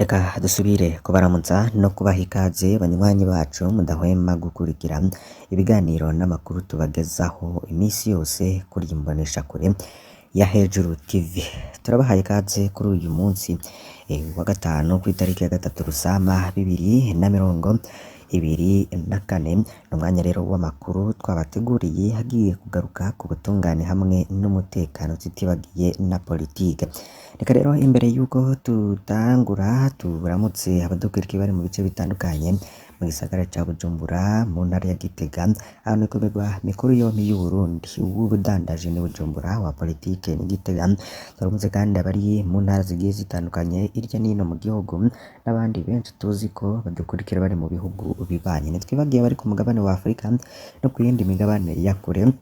Reka dusubire kubaramutsa no kubaha ikaze banywanyi bacu mudahwema gukurikira ibiganiro n'amakuru tubagezaho iminsi yose kuri iyi mboneshakure ya Hejuru TV. Turabahaye ikaze kuri uyu munsi wa gatanu kw'itariki ya 3 Rusama 2024. Ni umwanya rero w'amakuru twabateguriye agiye kugaruka ku butungane hamwe n'umutekano tutibagiye na politike. Reka rero imbere y'uko tutangura turamutse abadukurikira bari mu bice bitandukanye mu gisagara ca Bujumbura, mu ntara ya Gitega, ahantu ku migwa mikuru yompi y'Uburundi, uw'ubudandaji ni Bujumbura, uwa politike ni Gitega. Turamutse kandi abari mu ntara zigiye zitandukanye hirya no hino mu gihugu n'abandi benshi tuzi ko badukurikira bari mu bihugu bibanyi. Ntitwibagiye abari ku mugabane wa Afrika no ku yindi migabane ya kure,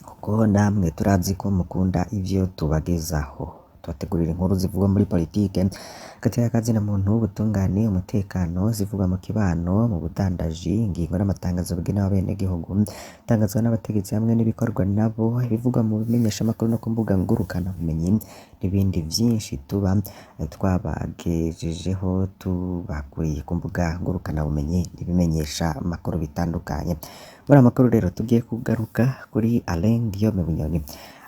kuko namwe turazi ko mukunda ivyo tubagezaho. Tubategurira inkuru zivugwa muri politike, hagati y'akazina muntu, ubutungane, umutekano, zivugwa mu kibano, mu budandaji, ingingo n'amatangazo bigenewe abenegihugu, itangazwa n'abategetsi hamwe n'ibikorwa nabo, ibivugwa mu bimenyeshamakuru no ku mbuga ngurukanabumenyi n'ibindi vyinshi tuba twabagejejeho tubakuye ku mbuga ngurukanabumenyi n'ibimenyeshamakuru bitandukanye. Muri aya makuru rero tugiye kugaruka kuri Alain Guillaume Bunyoni.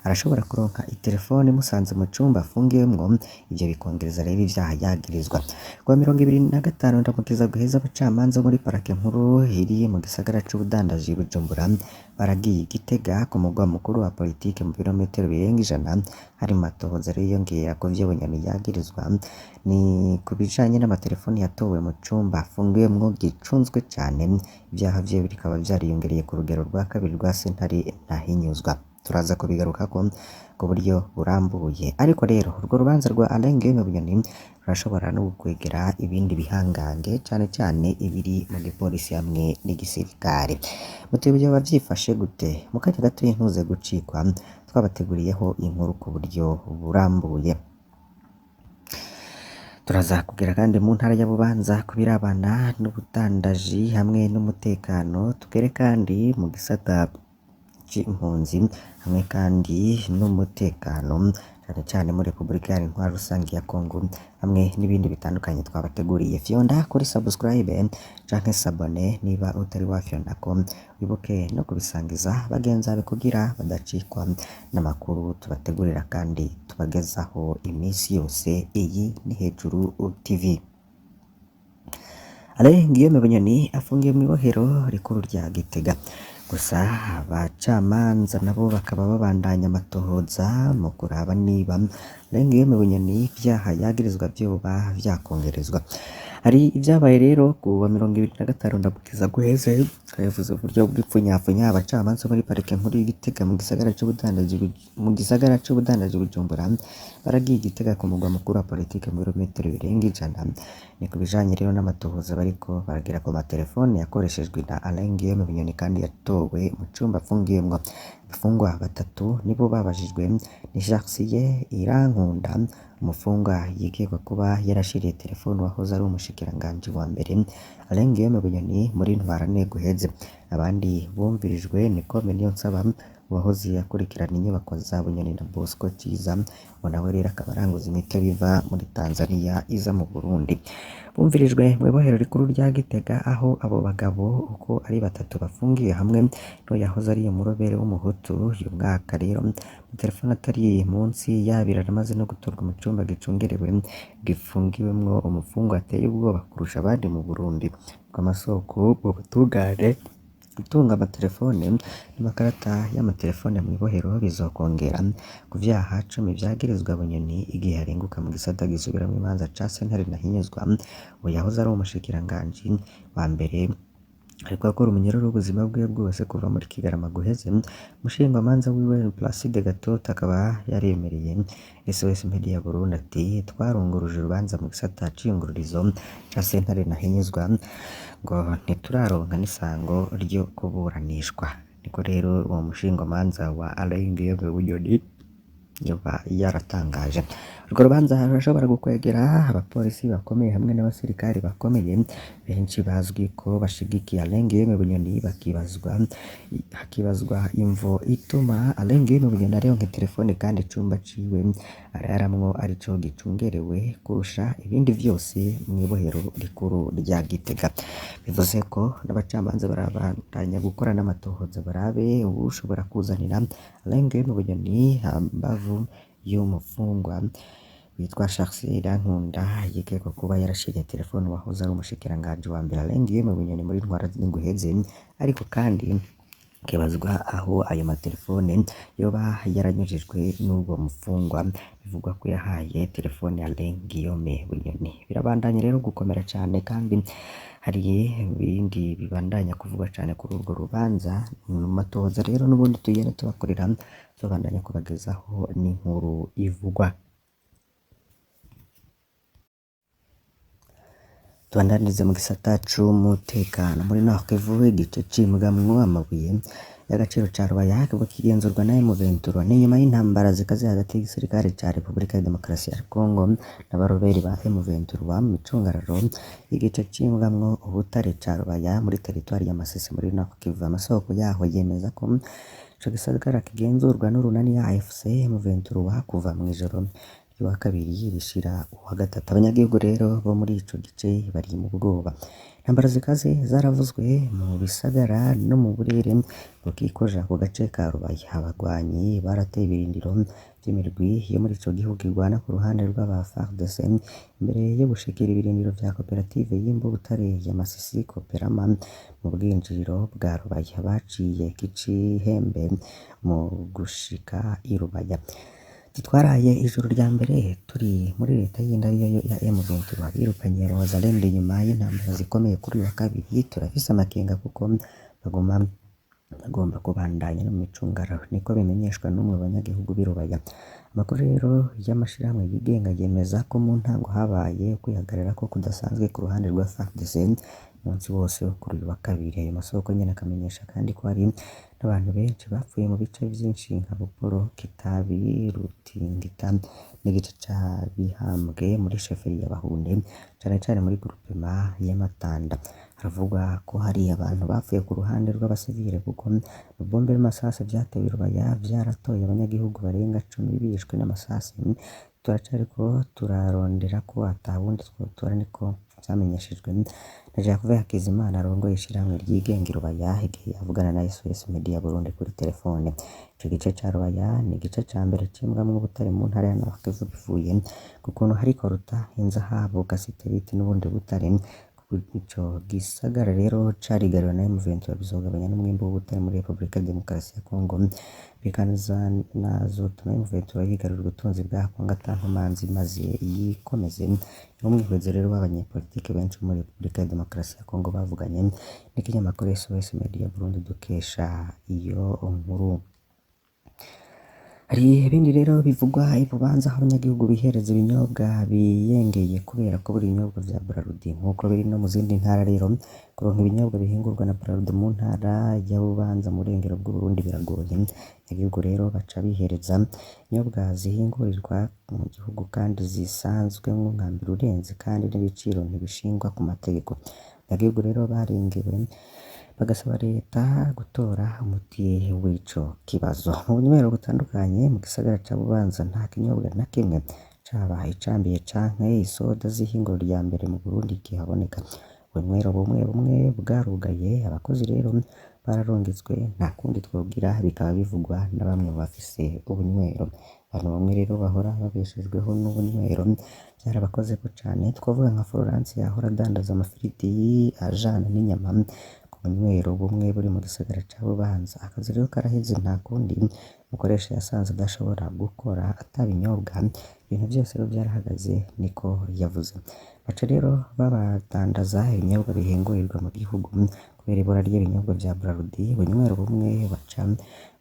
Arashobora kuronka iterefone imusanze mu cumba afungiwemwo, ivyo bikongereza rero ivyaha yagirizwa. Kuwa 25 Ndamukiza guheza abacamanza bo muri parake nkuru iri mu gisagara c'ubudandaji Bujumbura baragiye i Gitega ku mugwa mukuru wa politike mu birometero birenga 100, hari mu matohoza rero yiyongera ku vyo Bunyoni yagirizwa ni ku bijanye n'amaterefoni yatowe mu cumba afungiwemwo gicunzwe cane, ivyaha vyiwe bikaba vyariyongereye ku rugero rwa kabiri rwa sentare ntahinyuzwa. Turaza kubigarukako ku buryo burambuye. Ariko rero urwo rubanza rwa Alain Guillaume Bunyoni rurashobora no gukwegera ibindi bihangange cane cane ibiri mu gipolisi hamwe n'igisirikare. Muti vyoba vyifashe gute? Mu kanya gatoyi ntuze gucikwa, twabateguriyeho inkuru ku buryo burambuye. Turaza kugera kandi mu ntara ya Bubanza ku birabana n'ubudandaji hamwe n'umutekano, tugere kandi mu gisata c'impunzi hamwe kandi n'umutekano cane cane muri Republika Iharanira Intwaro Rusangi ya Kongo hamwe n'ibindi bitandukanye twabateguriye. Fyonda kuri subscribe canke s'abonner niba utari wafyondako, wibuke no kubisangiza bagenzi bawe kugira badacikwa n'amakuru tubategurira kandi tubagezaho iminsi yose. Iyi ni Hejuru TV. Alain Guillaume Bunyoni afungiwe mw'ibohero rikuru rya Gitega. Gusa abacamanza nabo bakaba babandanya amatohoza mu kuraba niba Alain Guillaume Bunyoni ivyaha yagirizwa vyoba vyakongerezwa. Hari ivyabaye rero kuwa 25 Ndamukiza guheze, yavuze uburyo bw'ipfunyapfunya abacamanza muri parike nkuru y'Igitega mu gisagara c'ubudandaji mu gisagara c'ubudandaji Bujumbura baragiye i Gitega ku mugwa mukuru wa politike mu birometero birenga 100. Ni ku bijanye rero n'amatohoza bariko baragira ku materefone yakoreshejwe na Alain Guillaume Bunyoni kandi yatowe mu cumba afungiwemwo. Abafungwa batatu nibo babajijwe, ni Jarsier Irankunda, umufungwa yikekwa kuba yarashiriye terefone uwahoze ari umushikiranganji wa mbere Alain Guillaume Bunyoni muri ntwarante guheze. Abandi bumvirijwe ni Come Niyonsaba uwahoze akurikirana inyubako za Bunyoni na Bosco Ciza, ngo nawe rero akaba aranguza imitobe iva muri Tanzania iza mu Burundi. Bumvirijwe mw'ibohero rikuru rya Gitega aho abo bagabo uko ari batatu bafungiwe hamwe n'uyahoze ari umurobere w'umuhutu. Uyu mwaka rero amatelefone atari munsi y'abiri aramaze no gutorwa mu cumba gicungerewe gifungiwemwo umufungwa ateye ubwoba kurusha abandi mu Burundi. Bw'amasoko mu butungane, gutunga amatelefone n'amakarata y'amatelefone mw'ibohero bizokongera ku vyaha 10 vyagirizwa Bunyoni igihe arenguka mu gisata gisubiramwo imanza ca sentare ntahinyuzwa. Uwo yahoze ari umushikiranganji wa mbere ariko akora umunyororo w'ubuzima bwiwe bwose kuva muri Kigarama guheze. Umushingwamanza wiwe Placide Gatoto akaba yaremereye SOS Media Burundi ati twarunguruje urubanza mu gisata c'iyungururizo ca sentare ntahinyuzwa, ngo ntituraronka n'isango ryo kuburanishwa. Niko rero uwo mushingwamanza wa Alain Guillaume Bunyoni yoba yaratangaje. Urwo rubanza rurashobora gukwegera abapolisi bakomeye hamwe n'abasirikare bakomeye benshi bazwi ko bashigikiye Alain Guillaume Bunyoni, bakibazwa hakibazwa imvo ituma Alain Guillaume Bunyoni aronka telefone kandi icumba ciwe araramwo arico gicungerewe kurusha ibindi vyose mw'ibohero rikuru rya Gitega. Bivuze ko n'abacamanza barabandanya gukora n'amatohoza barabe uwushobora kuzanira Alain Guillaume Bunyoni hambavu y'umufungwa witwa Charles Irankunda yikekwa kuba yarashiriye telefone uwahoze ari umushikiranganji wa mbere Alain Guillaume Bunyoni muri ntwara z'inguheze, ariko kandi hakibazwa aho ayo matelefone yoba yaranyujijwe n'ubwo mufungwa bivugwa ko yahaye telefone Alain Guillaume Bunyoni. Birabandanya rero gukomera cane kandi hari ibindi bibandanya kuvugwa cane kuri urwo rubanza. Mu matohoza rero n'ubundi tugenda tubakorera, tubandanya kubagezaho n'inkuru ivugwa. Tubandanirize mu gisata c'umutekano muri Nord Kivu, igice c'imbwamwo amabuye y'agaciro ca Rubaya kivuga kigenzurwa na M23. Ni nyuma y'intambara zikaze hagati y'igisirikare ca Republika ya Demokarasi ya Congo n'abaroberi ba M23 mu micungararo y'igice c'imbwamwo ubutare ca Rubaya muri teritwari ya Masisi muri Nord Kivu. Amasoko yaho yemeza ko ico gisagara kigenzurwa n'urunani AFC M23 kuva mw'ijoro ry'uwa kabiri rishira uwa gatatu. Abanyagihugu rero bo muri ico gice bari mu bwoba. Intambara zikaze zaravuzwe mu bisagara no mu burere bukikuje ako gace ka Rubaya. Abagwanyi barateye ibirindiro vy'imirwi yo muri ico gihugu igwana ku ruhande rw'aba FARDC imbere yo gushikira ibirindiro vya koperative y'imbubutare ya Masisi Koperama mu bwinjiriro bwa Rubaya. Baciye Kicihembe mu gushika i Rubaya. Twaraye ijoro rya mbere turi muri leta yindi ariyo ya M23 birukanye Wazalendo inyuma y'intambara zikomeye kuri uyu wa kabiri. Turafise amakenga kuko baguma bagomba kubandanya no mu micungararo, niko bimenyeshwa n'umwe mu banyagihugu b'i Rubaya. Amakuru rero y'amashirahamwe yigenga yemeza ko mu ntango habaye ukwihagarara ko kudasanzwe ku ruhande rwa FARDC umunsi wose wo kuri uyu wa kabiri. Ayo masoko nyene akamenyesha kandi ko hari n'abantu benshi bapfuye mu bice vyinshi nka Buporo, Kitabi, Rutingita n'igice ca Bihambwe muri sheferi ya Bahunde, cane cane muri groupement ya Matanda. Haravugwa ko hari abantu bapfuye ku ruhande rw'abasivile kuko amabombe n'amasasu vyatewe i Rubaya vyaratoye abanyagihugu barenga cumi bishwe n'amasasu. Turacariko turarondera ko atawundi twotora, niko vyamenyeshejwe na Jacques Hakizimana arongoye ishirahamwe ryigenga i Rubaya igihe yavugana na SOS Media Burundi kuri telefone. Ico gice ca Rubaya ni igice ca mbere cimbwamwo ubutare mu ntara ya Nord Kivu bivuye ku kuntu hariko ruta inzahabu, gasiterite n'ubundi butare. Ico gisagara rero carigariwe na M23 bizogabanya n'umwimbu w'ubutare muri Republika ya Demokarasi ya Congo, bikanazotuma M23 yigarurira ubutunzi bwa Congo ata nkomanzi maze yikomeze. N'umwihwezo rero w'abanyepolitike benshi muri Republika ya Demokarasi ya Congo bavuganye n'ikinyamakuru SOS Media Burundi dukesha iyo nkuru. Hari ibindi rero bivugwa i Bubanza aho abanyagihugu bihereza ibinyobwa biyengeye kubera ko buri binyobwa vya Braludi nk'uko biri no mu zindi ntara. Rero kuronka ibinyobwa bihingurwa na Braludi mu ntara ya Bubanza mu burengero bw'Uburundi biragoye. Abanyagihugu rero baca bihereza ibinyobwa zihingurirwa mu gihugu kandi zisanzwemwo umwambaro urenze kandi n'ibiciro ntibishingwa ku mategeko. Abanyagihugu rero barengewe bagasaba leta gutora umuti w'ico kibazo. Mu bunywero butandukanye mu gisagara ca Bubanza nta kinyobwa na kimwe caba icambiye canke isoda z'ihinguro rya mbere mu Burundi kihaboneka. Ubunywero bumwe bumwe bwarugaye, abakozi rero bararungitswe nta kundi twogira, bikaba bivugwa na bamwe mu bafise ubunywero. Abantu bamwe rero bahora babeshejweho n'ubunywero vyarabakozeko cane, twovuga nka Florence yahora adandaza amafiriti ajana n'inyama ku bunywero bumwe buri mu gisagara ca Bubanza. Akazi rero karaheze nta kundi, umukoresha yasanze adashobora gukora atabinyobwa, ibintu vyose rero vyarahagaze niko yavuze. Baca rero babadandaza ibinyobwa bihingurirwa mu gihugu kubera ibura ry'ibinyobwa vya Braludi, ubunywero bumwe baca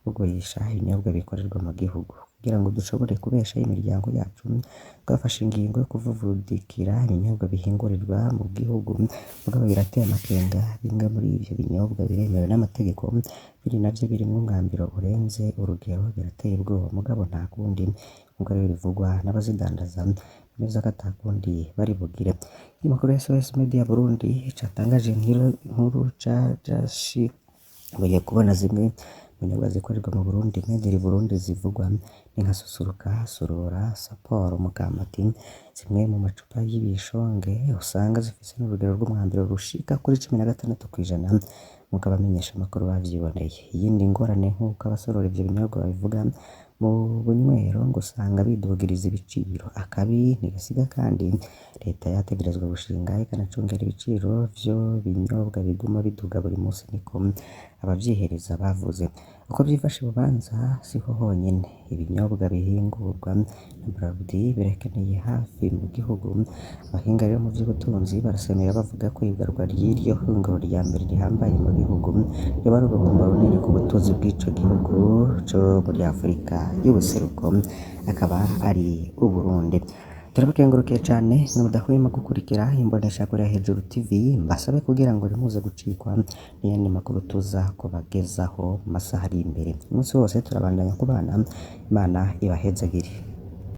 bugurisha ibinyobwa bikorerwa mu gihugu. Kugira ngo dushobore kubeshaho imiryango yacu, twafashe ingingo yo kuvuvudikira ibinyobwa bihingurirwa mu gihugu. Mugabo birateye amakenga, bimwe muri ivyo binyobwa biremewe n'amategeko, biri navyo birimwo umwambiro urenze urugero, birateye ubwoba. Mugabo nta kundi, nk'uko rero bivugwa n'abazidandaza, bemeza ko ata kundi bari bugire. Ikinyamakuru SOS Media Burundi catangaje inkuru cashoboye kubona zimwe mu nyobwa zikorerwa mu Burundi, Made in Burundi, zivugwa ni nka Susuruka, Surura, Saporo, Mukamati, zimwe mu macupa y'ibishonge usanga zifise n'urugero rw'umwambiro rushika kuri 16%, nk'uko abamenyeshamakuru bavyiboneye. Iyindi ngorane, nk'uko abasorora ivyo binyobwa babivuga, mu bunywero ngo usanga bidugiriza ibiciro. Akabi ntigasiga kandi, leta yategerezwa gushinga ikanacungera ibiciro vyo binyobwa biguma biduga buri musi, niko abavyihereza bavuze. Uko vyifashe i Bubanza siho honyene ibinyobwa bihingurwa na Brarudi birakeneye hafi mu gihugu. Abahinga rero mu vy'ubutunzi barasemera bavuga ko igarurwa ry'iryo hinguriro rya mbere rihambaye mu gihugu ryoba ari uruhombo runini ku butunzi bw'ico gihugu co muri Afrika y'ubuseruko, akaba ari Uburundi. Turabakengurukiye cane mwe mudahwema gukurikira imboneshakure ya Hejuru TV, mbasabe kugira ngo ntimuze gucikwa n'ayandi makuru tuza kubagezaho mu masaha ari imbere. Umunsi wose turabandanya kubana, Imana ibahezagire.